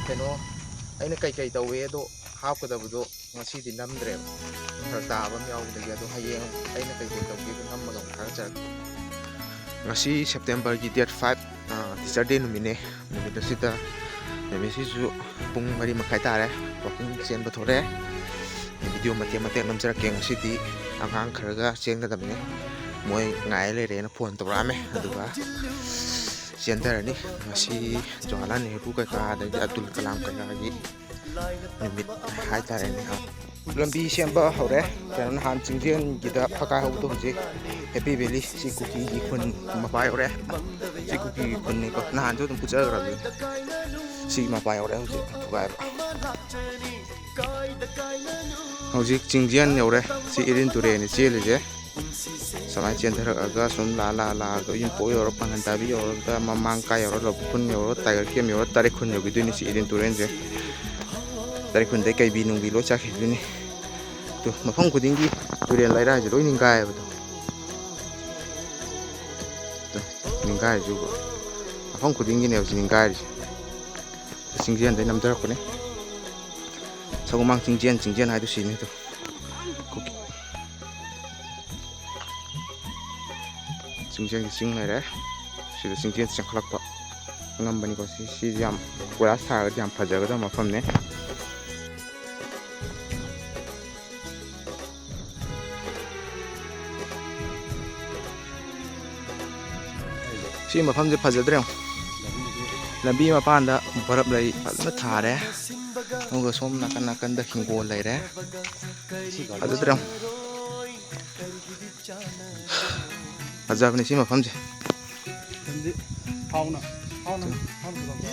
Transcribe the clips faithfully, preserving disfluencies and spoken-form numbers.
ꯀꯩꯅꯣ, ꯑꯩꯅ ꯀꯩꯀꯩ ꯇꯧꯋꯦ ꯑꯗꯣ ꯍꯥꯞꯀꯗꯕꯗꯣ ꯉꯁꯤꯗꯤ ꯅꯝꯗ꯭ꯔꯦꯕ, ꯐꯔꯛ ꯇꯥꯕ ꯑꯃ ꯌꯥꯎꯕꯗꯒꯤ꯫ ꯑꯗꯣ ꯍꯌꯦꯡ ꯑꯩꯅ ꯀꯩꯀꯩ ꯇꯧꯒꯦꯗꯣ ꯅꯝꯃꯒ ꯑꯃꯨꯛ ꯊꯥꯒꯠꯆꯔꯛꯀꯦ꯫ ꯉꯁꯤ ꯁꯦꯞꯇꯦꯝꯕꯔꯒꯤ ꯗꯦꯠ ꯐꯥꯏꯚ, ꯇꯤꯆꯔ ꯗꯦ ꯅꯨꯃꯤꯠꯅꯦ꯫ ꯅꯨꯃꯤꯠ ꯑꯁꯤꯗ, ꯅꯨꯃꯤꯠꯁꯤꯁꯨ ꯄꯨꯡ ꯃꯔꯤ ꯃꯈꯥꯏ ꯇꯥꯔꯦ꯫ ꯋꯥꯛꯀꯤꯡ ꯆꯦꯟꯕ ꯊꯣꯛꯂꯛꯑꯦ꯫ ꯚꯤꯗꯤꯑꯣ ꯃꯇꯦꯛ ꯃꯇꯦꯛ ꯅꯝꯖꯔꯛꯀꯦ꯫ ꯉꯁꯤꯗꯤ ꯑꯉꯥꯡ ꯈꯔꯒ ꯆꯦꯟꯒꯗꯕꯅꯦ, ꯃꯣꯏ ꯉꯥꯏ ꯂꯩꯔꯦꯅ ꯐꯣꯟ ꯇꯧꯔꯛꯑꯝꯃꯦ꯫ ꯑꯗꯨꯒ ꯆꯦꯟꯊꯔꯅꯤ꯫ ꯉꯁꯤ ꯖꯋꯥꯍꯔꯂꯥꯜ ꯅꯦꯍꯔꯨ ꯀꯩꯀꯥ, ꯑꯗꯩꯗꯤ ꯑꯕꯗꯨꯜ ꯀꯂꯥꯝ ꯀꯩꯀꯥꯒꯤ ꯅꯨꯃꯤꯠ ꯍꯥꯏꯇꯥꯔꯦꯅꯦ꯫ ꯂꯝꯕꯤ ꯁꯦꯝꯕ ꯍꯧꯔꯦ꯫ ꯀꯩꯅꯣ, ꯅꯍꯥꯟ ꯆꯤꯡꯖꯦꯟꯒꯤꯗ ꯐꯛꯀꯥꯏ ꯍꯧꯕꯗꯣ ꯍꯧꯖꯤꯛ ꯍꯦꯄꯤ ꯚꯦꯂꯤ, ꯁꯤ ꯀꯨꯀꯤꯒꯤ ꯈꯨꯟ ꯃꯄꯥ ꯌꯧꯔꯦ꯫ ꯁꯤ ꯀꯨꯀꯤꯒꯤ ꯈꯨꯟꯅꯤꯀꯣ, ꯅꯍꯥꯟꯁꯨ ꯑꯗꯨꯝ ꯄꯨꯖꯈ꯭ꯔꯕꯅꯤ꯫ ꯁꯤ ꯃꯄꯥ ꯌꯧꯔꯦ ꯍꯧꯖꯤꯛ ꯊꯨꯒꯥꯏꯕ꯫ ꯍꯧꯖꯤꯛ ꯆꯤꯡꯖꯦꯟ ꯌꯧꯔꯦ꯫ ꯁꯤ ꯏꯔꯤꯟ ꯇꯨꯔꯦꯜꯅꯤ ꯆꯦꯜꯂꯤꯁꯦ꯫ ꯁꯨꯃꯥꯏꯅ ꯆꯦꯟꯊꯔꯛꯑꯒ ꯁꯨꯝ ꯂꯥ ꯂꯥ ꯂꯥꯛꯑꯒ ꯎꯌꯨꯝꯄꯣꯛ ꯌꯧꯔ, ꯄꯥꯡꯒꯟ ꯇꯥꯕꯤ ꯌꯧꯔꯒ, ꯃꯃꯥꯡ ꯀꯥꯏ ꯌꯧꯔ, ꯂꯧꯕꯨꯛ ꯈꯨꯟ ꯌꯧꯔ, ꯇꯥꯏꯒꯔ ꯀꯦꯝ ꯌꯧꯔ, ꯇꯔꯦꯠ ꯈꯨꯟ ꯌꯧꯈꯤꯗꯣꯏꯅꯤ꯫ ꯁꯤ ꯏꯔꯤꯟ ꯇꯨꯔꯦꯜꯁꯦ, ꯇꯔꯦꯠ ꯈꯨꯟꯗꯩ ꯀꯩꯕꯤ ꯅꯨꯡꯕꯤ ꯂꯣꯏ ꯆꯠꯈꯤꯗꯣꯏꯅꯤ꯫ ꯑꯗꯨ ꯃꯐꯝ ꯈꯨꯗꯤꯡꯒꯤ ꯇꯨꯔꯦꯜ ꯂꯩꯔꯥꯏꯁꯦ ꯂꯣꯏ ꯅꯤꯡꯒꯥꯏꯌꯦꯕꯗꯣ꯫ ꯑꯗꯨ ꯅꯤꯡꯒꯥꯏꯔꯤꯁꯦ ꯎꯕ꯭ꯔꯣ? ꯃꯐꯝ ꯈꯨꯗꯤꯡꯒꯤꯅꯦꯕ ꯁꯤ ꯅꯤꯡꯒꯥꯏꯔꯤꯁꯦ꯫ ꯆꯤꯡꯖꯦꯟꯗꯩ ꯅꯝꯊꯔꯛꯄꯅꯦ꯫ ꯁꯒꯣꯃꯥꯡ ꯆꯤꯡꯖꯦꯟ, ꯆꯤꯡꯖꯦꯟ ꯍꯥꯏꯗꯣ ꯁꯤꯅꯤ ꯑꯗꯣ꯫ ꯀꯨꯀꯤ꯫ ꯆꯤꯡꯖꯦꯟꯒꯤ ꯆꯤꯡ ꯂꯩꯔꯦ꯫ ꯁꯤꯗ ꯆꯤꯡꯖꯦꯟ ꯆꯦꯟꯈꯠꯂꯛꯄ ꯑꯉꯝꯕꯅꯤꯀꯣ꯫ ꯁꯤ, ꯁꯤꯁꯦ ꯌꯥꯝ ꯀꯣꯏꯂꯥꯁ ꯊꯥꯔꯒꯗꯤ ꯌꯥꯝ ꯐꯖꯒꯗꯕ ꯃꯐꯝꯅꯦ꯫ ꯁꯤ ꯃꯐꯝꯁꯦ ꯐꯖꯗ꯭ꯔꯦ ꯌꯦꯡꯉꯣ꯫ ꯂꯝꯕꯤ ꯃꯄꯥꯟꯗ ꯕꯔꯞ ꯂꯩ ꯐꯖꯅ ꯊꯥꯔꯦ꯫ ꯑꯗꯨꯒ ꯁꯣꯝ ꯅꯥꯀꯟ ꯅꯥꯀꯟꯗ ꯍꯤꯡꯒꯣꯜ ꯂꯩꯔꯦ꯫ ꯐꯖꯗ꯭ꯔꯦ ꯌꯦꯡꯉꯣ꯫ ꯐꯖꯕꯅꯤ ꯁꯤ ꯃꯐꯝꯁꯦ꯫ ꯍꯥꯎꯅ, ꯍꯥꯎꯅ, ꯍꯥꯎꯅ ꯇꯧꯔꯝꯕ꯫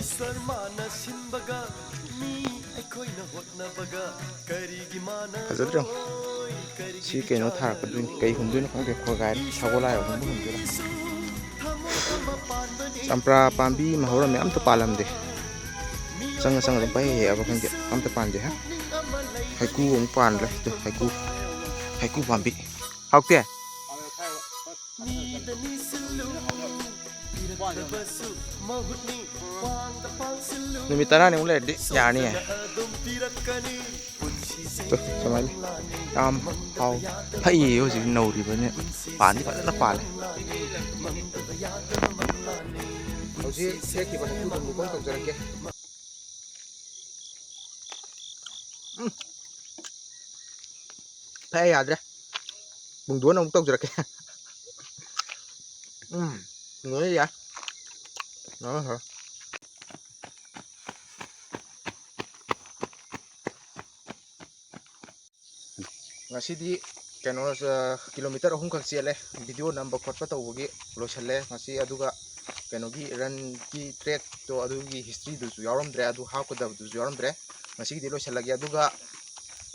ꯐꯖꯗ꯭ꯔꯣ? ꯁꯤ ꯀꯩꯅꯣ ꯊꯥꯔꯛꯀꯗꯣꯏꯅꯤ, ꯀꯩ ꯍꯨꯟꯗꯣꯏꯅꯣ ꯈꯪꯗꯦ, ꯈꯣꯏꯒꯥꯏꯔ ꯁꯒꯣꯜ ꯂꯥꯏ ꯍꯨꯟꯕ ꯍꯨꯟꯗꯣꯏꯔꯥ? ꯆꯝꯄ꯭ꯔꯥ ꯄꯥꯝꯕꯤ ꯑꯃ ꯍꯧꯔꯝꯃꯦ, ꯑꯝꯇ ꯄꯥꯜꯂꯝꯗꯦ꯫ ꯆꯪꯉ ꯆꯪꯉ ꯑꯗꯨꯝ ꯄꯪꯍꯦꯛ ꯍꯦꯛꯑꯕ ꯈꯪꯗꯦ, ꯑꯝꯇ ꯄꯥꯟꯗꯦ꯫ ꯍꯥ? ꯍꯩꯀꯨ ꯑꯃꯨꯛ ꯄꯥꯟꯈ꯭ꯔꯦ꯫ ꯑꯗꯨ ꯍꯩꯀꯨ, ꯍꯩꯀꯨ ꯄꯥꯝꯕꯤ꯫ ꯍꯥꯎꯇꯦ? ꯅꯨꯃꯤꯠ ꯇꯔꯥꯅꯤꯃꯨꯛ ꯂꯩꯔꯗꯤ ꯌꯥꯔꯅꯤꯌꯦ꯫ ꯇꯨ, ꯁꯨꯃꯥꯏꯅ ꯌꯥꯝ ꯍꯥꯎ ꯐꯩꯌꯦ꯫ ꯍꯧꯖꯤꯛ ꯅꯧꯔꯤꯕꯅꯦ, ꯄꯥꯟꯗꯤ ꯐꯖꯅ ꯄꯥꯜꯂꯦ꯫ ꯍꯧꯖꯤꯛ ꯍꯦꯛꯈꯤꯕ ꯍꯩꯀ꯭ꯔꯨꯗꯣ ꯃꯨꯛꯕꯥꯡ ꯇꯧꯖꯔꯛꯀꯦ꯫ ꯎꯝ꯫ ꯐꯩ, ꯌꯥꯗ꯭ꯔꯦ꯫ ꯄꯨꯡꯗꯣꯟ ꯑꯃꯨꯛ ꯇꯧꯖꯔꯛꯀꯦ꯫ ꯎꯝ, ꯄꯨꯡꯗꯣꯟ ꯌꯥꯏ꯫ ꯉꯁꯤꯗꯤ ꯀꯩꯅꯣ, ꯑ, ꯀꯤꯂꯣꯃꯤꯇꯔ ꯑꯍꯨꯝꯈꯛ ꯆꯦꯜꯂꯦ꯫ ꯚꯤꯗꯤꯑꯣ ꯅꯝꯕ ꯈꯣꯠꯄ ꯇꯧꯕꯒꯤ ꯂꯣꯏꯁꯜꯂꯦ ꯉꯁꯤ꯫ ꯑꯗꯨꯒ ꯀꯩꯅꯣꯒꯤ runꯒꯤ trackꯇꯣ, ꯑꯗꯨꯒꯤ historyꯗꯨꯁꯨ ꯌꯥꯎꯔꯝꯗ꯭ꯔꯦ, ꯑꯗꯨ ꯍꯥꯞꯀꯗꯕꯗꯨꯁꯨ ꯌꯥꯎꯔꯝꯗ꯭ꯔꯦ꯫ ꯉꯁꯤꯒꯤꯗꯤ ꯂꯣꯏꯁꯜꯂꯒꯦ꯫ ꯑꯗꯨꯒ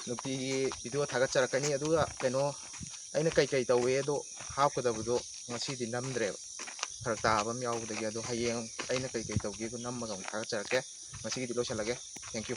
ꯅꯨꯡꯇꯤꯒꯤ ꯚꯤꯗꯤꯑꯣ ꯊꯥꯒꯠꯆꯔꯛꯀꯅꯤ꯫ ꯑꯗꯨꯒ ꯀꯩꯅꯣ, ꯑꯩꯅ ꯀꯩꯀꯩ ꯇꯧꯋꯦꯗꯣ ꯍꯥꯞꯀꯗꯕꯗꯣ ꯉꯁꯤꯗꯤ ꯅꯝꯗ꯭ꯔꯦꯕ, ꯐꯔꯛ ꯇꯥꯕ ꯑꯃ ꯌꯥꯎꯕꯗꯒꯤ꯫ ꯑꯗꯣ ꯍꯌꯦꯡ ꯑꯩꯅ ꯀꯩꯀꯩ ꯇꯧꯒꯦꯗꯣ ꯅꯝꯃꯒ ꯑꯃꯨꯛ ꯊꯥꯒꯠꯆꯔꯛꯀꯦ꯫ ꯉꯁꯤꯒꯤꯗꯤ ꯂꯣꯏꯁꯜꯂꯒꯦ꯫ Thank you꯫